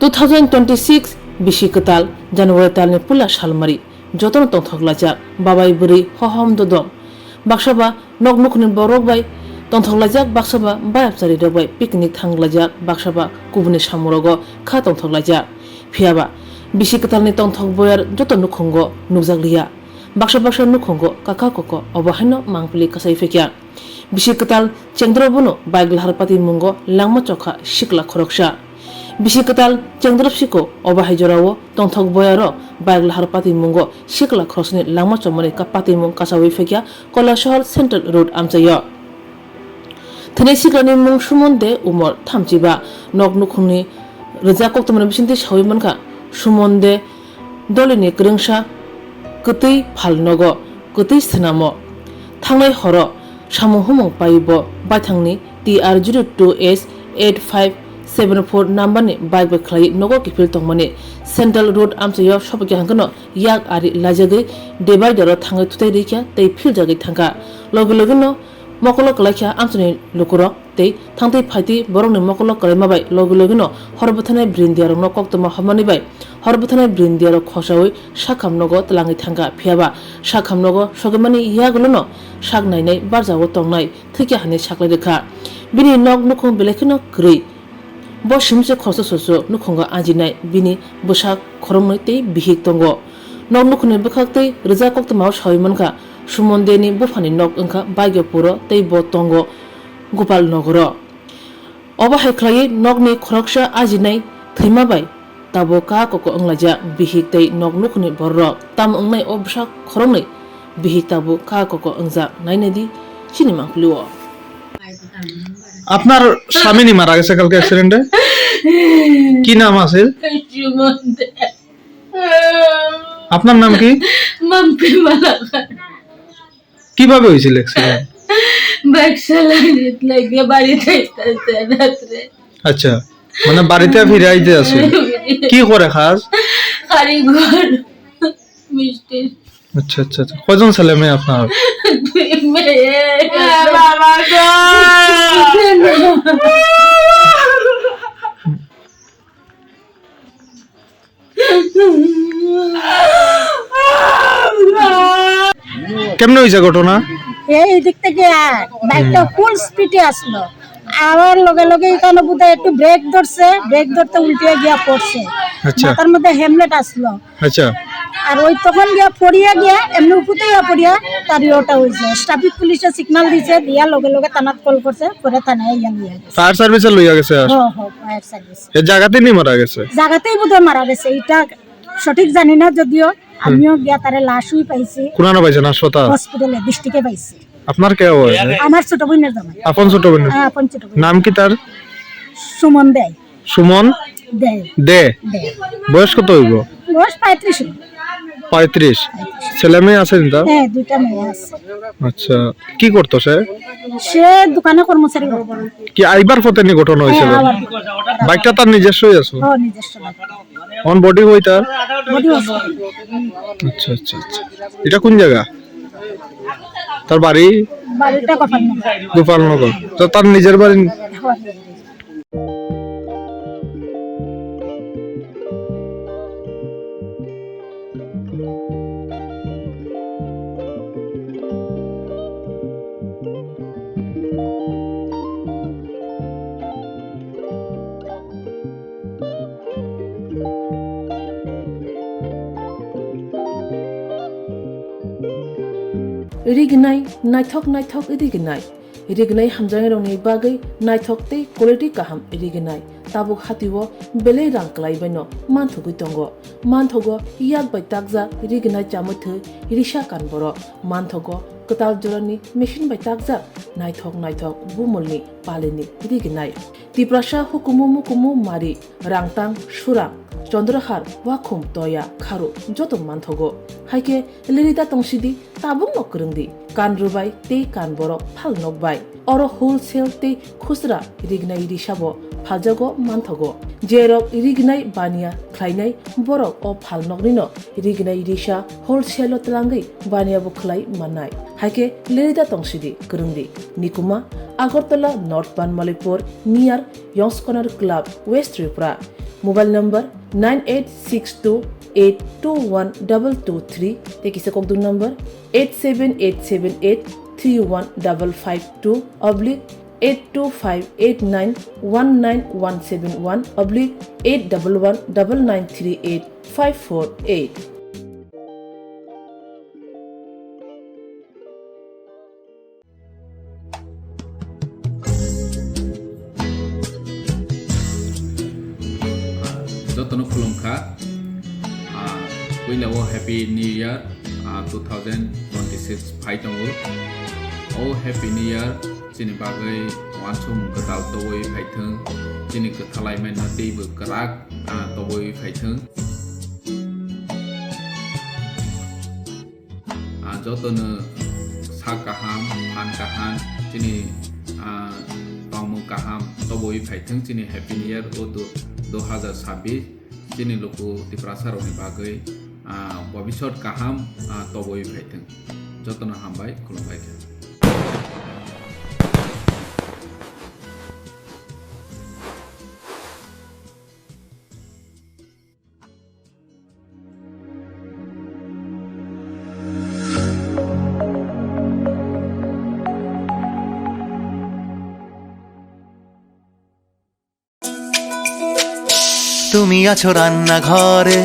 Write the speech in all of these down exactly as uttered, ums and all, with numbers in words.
Two thousand twenty-six bisi kwtal January talni puila salmari jotono tongthok laijak babai bwrwi hohom dodom. Baksa ba nok nukhungni borok bai tongthok laijak, baksa ba bayapchari rok bai picnic thang laijak, baksa ba kubuni samungrogo kha tongthok laijak. Phiya ba bisi kwtalni tongthok boyar joto nukhungo nukjak liya. Baksa baksa nukhungo kaka koko obo haino mangpili kasai phekya. Bisi kwtal chengdro bono bike lahar patimungo langma chokha sikla khoroksa. Bisi kwtal chengdro siko obo hai jorao tongthok boyaro bike lahar patimungo sikla khoroksani langma chomani ka patimung kasawi phekya Kailasahar Central Road amchaio. Thwinai siklani mung Sumon De, umor thamchiba, nok nukhungni rwjak koktwmani bisingtwi sawi mankha Sumon De, dolini kwrwngsa kwtwi phalnogo, kwtwi swnamo. Thangnai horo samung humung paiwi bo baithangni T R zero two S eight five seven four numberni bike bai khlaiwi nogo kiphil tongmani Central Road amchaio sopikha hwnkhe no yak ari laijagwi divider-o thangwi thutai rikha tei philjagwi thangkha. Logi logino mokolo kwlaikha amchaini lukurok tei thangtwi phaitwi borokni mokolo kwlaima bai logi logino hor bwthanai brindiarokno koktwma hobmani bai hor bwthanai brindiarok khosaui sakham nogo twlangwi thangkha, phiyaba sakham nogo sogwimani yagulono sak nainai barjao tongnai thwikha hwnwi saklai rwkha. Bini nok nukhung belai kheno kwrwi. Bo simse khoroksa soso nukhungo ajinai bini bwsak khoroknwi tei bihik tongo. Nok nukhungni bwkhaktwi rwjak koktwmao sawi mankha, Sumon Deni buphani nok wngkha Baigyopuro tei bo tongo Gopal Nogoro. Obo hai khlaiwi nokni khoroksa ajinai thwima bai tabuk kha koko wnglaijak bihik tei nok nukhungni bororok. Tamo wngnai o bwsak khoroknwi bihik tabuk kha koko wngjak nainai di chini mangpili o. আপনার স্বামী নি মারা গেছে কালকে অ্যাক্সিডেন্টে? কি নাম আছে? সুমন দে। আপনার নাম কি? মাম্পি মালাকার। কিভাবে হয়েছিল অ্যাক্সিডেন্ট? বাইক চালাইতে লাগিয়ে বাড়িতে আসতে আসতে রাত্রে। আচ্ছা, মানে বাড়িতে ফিরে আইতে আছে। কি করে কাজ? কারিগর, মিস্ত্রি। আচ্ছা, আচ্ছা, আচ্ছা। কয়জন ছেলে মেয়ে আপনার? দুই মেয়ে। এ বাবা গো! কেমনে হয়েছে ঘটনা? এই দিক থেকে আর বাইকটা হুম। ফুল স্পিডে আসলো, আবার লগে লগে এখানে বোধহয় একটু ব্রেক ধরছে, ব্রেক ধরতে উল্টে গিয়া পড়ছে। আচ্ছা। মাথার মধ্যে হেলমেট আসলো। আচ্ছা। আর ওই তখন গিয়া পড়িয়া গিয়া এমনি উপুতে গিয়া পড়িয়া তার ইয়েটা হয়েছে। ট্রাফিক পুলিশে সিগন্যাল দিছে, দিয়া লগে লগে থানাত কল করছে, করে থানায় গিয়া নিয়ে গেছে। ফায়ার সার্ভিসে লইয়া গেছে আর? হ্যাঁ, হ্যাঁ, ফায়ার সার্ভিস। এ জায়গাতেই নি মারা গেছে? জায়গাতেই বোধহয় মারা গেছে, এটা সঠিক জানি না, যদিও আমিও গিয়া তারে লাশই পাইছি। কোনানো পাইছেন হাসপাতাল? হসপিটালে, ডিস্ট্রিক্টে পাইছি। আপনার কে হয়? আমার ছোট বোনের জামাই। আপন ছোট বোনের? হ্যাঁ, আপন ছোট বোন। নাম কি তার? সুমন দেয়। সুমন দেয়। দে। দেয়। বয়স কত হইব? বয়স পঁয়ত্রিশ হইব। পঁয়ত্রিশ। ছেলে মেয়ে আছে নি তার? হ্যাঁ, দুইটা মেয়ে আছে। আচ্ছা, কি করতো সে? সে দোকানে কর্মচারী করতো। কি আইবার পথে নি ঘটনা হয়েছিল? হ্যাঁ, আবার। বাইকটা তার নিজস্বই আছে? হ্যাঁ, নিজস্ব বাইক। অন বডি হই তার? Body hospital. আচ্ছা, আচ্ছা, আচ্ছা। এটা কোন জায়গা? তার বাড়ি? বাড়িটা গোপালনগর। গোপালনগর। তো তার নিজের বাড়ি? হ্যাঁ। Rignai, naithok naithok rignai. Rignai hamjaknairokni bagwi naithok tei quality kaham rignai. Tabuk hatio belai rang kwlai baino manthogwi tongo. Manthogo yak bai takjak rignai chamwi thwi risa kan borok. Manthogo kwtal jorani machine bai takjak naithok naithok bumulni palini rignai. Tiprasa hukumu mukumu mari, rangtang, surang, chondrohar, wakhum, toya, kharu joto manthogo. Haikhe lirida tongsidi, tabukno kwrwngdi, kan rwbai tei kan borok phal nokbai. Oro wholesale tei khusra rignai risabo phaljago manthogo. Jerok rignai baniya khlainai borok o phalnoknino rignai risa wholesale-o twlangwi baniyabo khlai mannai. Haikhe lirida tongsidi, kwrwngdi. Nikuma, Agartala North Banmalipur, near Yongskonar Club, West Tripura. Mobile number nine eight six two eight two one double two three tei kisa kokduk number eight seven eight seven eight three one double five two oblique eight two five eight nine one nine one seven one oblique eight double one double nine three eight five four eight. Jotono khulumkha. Ah, puila o Happy New Year, ah, two thousand twenty-six phai tongo. O Happy New Year chini bagwi uansukmung kwtal tobwi phaithwng, chini kwthalai manna teibo kwrak, ah, tobwi phaithwng. Ah, jotono sak kaham, phan kaham, chini, ah, tongmung kaham tobwi phaithwng chini Happy New Year o du-, dui hazar sabbish chini luku Tiprasa rokni bagwi, ah, bobisot kaham, ah, tobwi phaithwng. Jotono hambai, khulumbai khe. তুমি আছো রান্নাঘরে,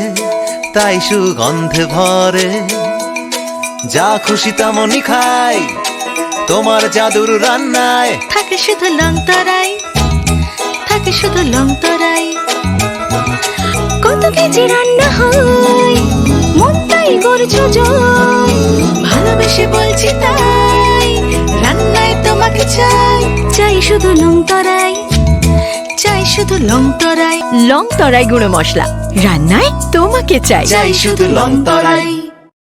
তাই সুগন্ধে ভরে। যা খুশি তেমনই খাই, তোমার জাদুর রান্নায়। থাকে শুধু লংতরাই, থাকে শুধু লংতরাই। কত কেজি রান্না হয়, মনটাই করছো জয়। ভালোবেসে বলছি তাই, রান্নায় তোমাকে চাই। চাই শুধু লংতরাই, চাই শুধু লংতরাই। লংতরাই গুঁড়ো মশলা, রান্নায় তোমাকে চাই। চাই শুধু লংতরাই।